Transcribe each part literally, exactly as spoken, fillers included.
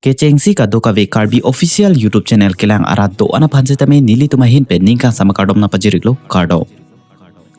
Kechengsi kadokave Karbi Official YouTube Channel kelang arat do-an aphan setame nelitum ahin pen ning kangsam akardom nangpajir-iklo, kardom.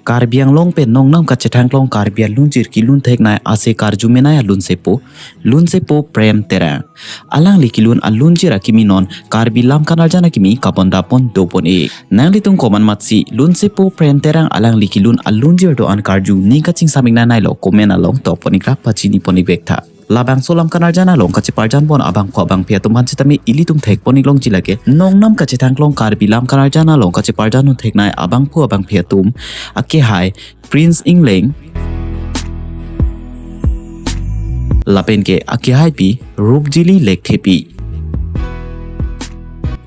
Karbi Anglong pen nongnam kachethangklong Karbi alunjir kelun theknei ase karju menei alunsepo, Lunsepo Prem Terang. Alangli kelun alunjir akimi non Karbi lam kanarjan akimi kabondapon dopon-ik. Nanglitum komat matsi Lunsepo Prem Terang alangli kelun alunjir do-an karju ning kachingsam-ik nangneilo, comment along tokpon-ik ra pachinipon-ik vek tha. Labangso lam kanarjan along kacheparjanpon abangphu abangphi atum aphan setame ilitum thekpon-ik longji lake, nongnam kachethangklong Karbi lam kanarjan along kacheparjan un theknei abangphu abangphi atum akehai Prince Engleng, lapen ke akehaipi Rupjili Lekthepi.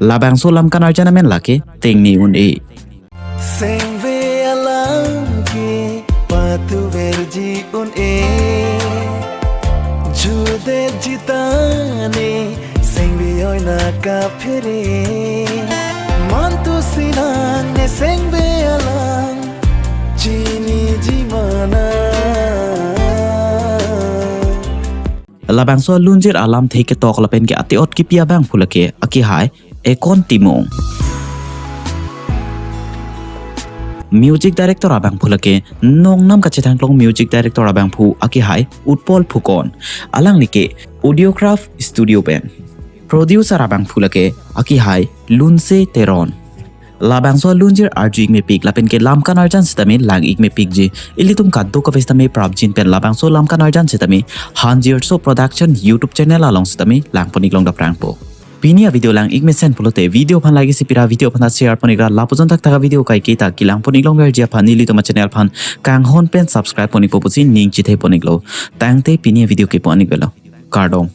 Labangso lam kanarjan amen lake Tengne Un-e. Sengve alam ke patuverji un-e, jhudet jitane sengve oi nangkaphere. Mantu sinang ne sengve alam chiniji mana. Labangso alunjir alamthe ketok lapen ke ate-ot kipi abangphu lake akehai Ekon Timung. Music director abangphu lake nongnam kachethangklong music director abangphu akehai Utpal Phukon. Alangli ke Audiograph Studio pen. Producer abangphu lake akehai Lunse Teron. Labangso alunjir arju-ik mepik lapen ke lam kanarjan setame lang-ik mepikji. Ilitum kadokave setame prapjin pen labangso lam kanarjan setame Hanjirso Production YouTube channel along setame langpon-ik longdap rangpo. Pini avideo lang-ik mesen pulote video aphan like isi pira, video aphan ta share pon-ik ra, lapuson thakthak avideo kaike ta kelangpon-ik longverji aphan nelitum achannel aphan kanghon pen subscribe pon-ikpo pusi ning chethepon-iklo. Tangte pini avideo kepu an-ik avelo. Kardom.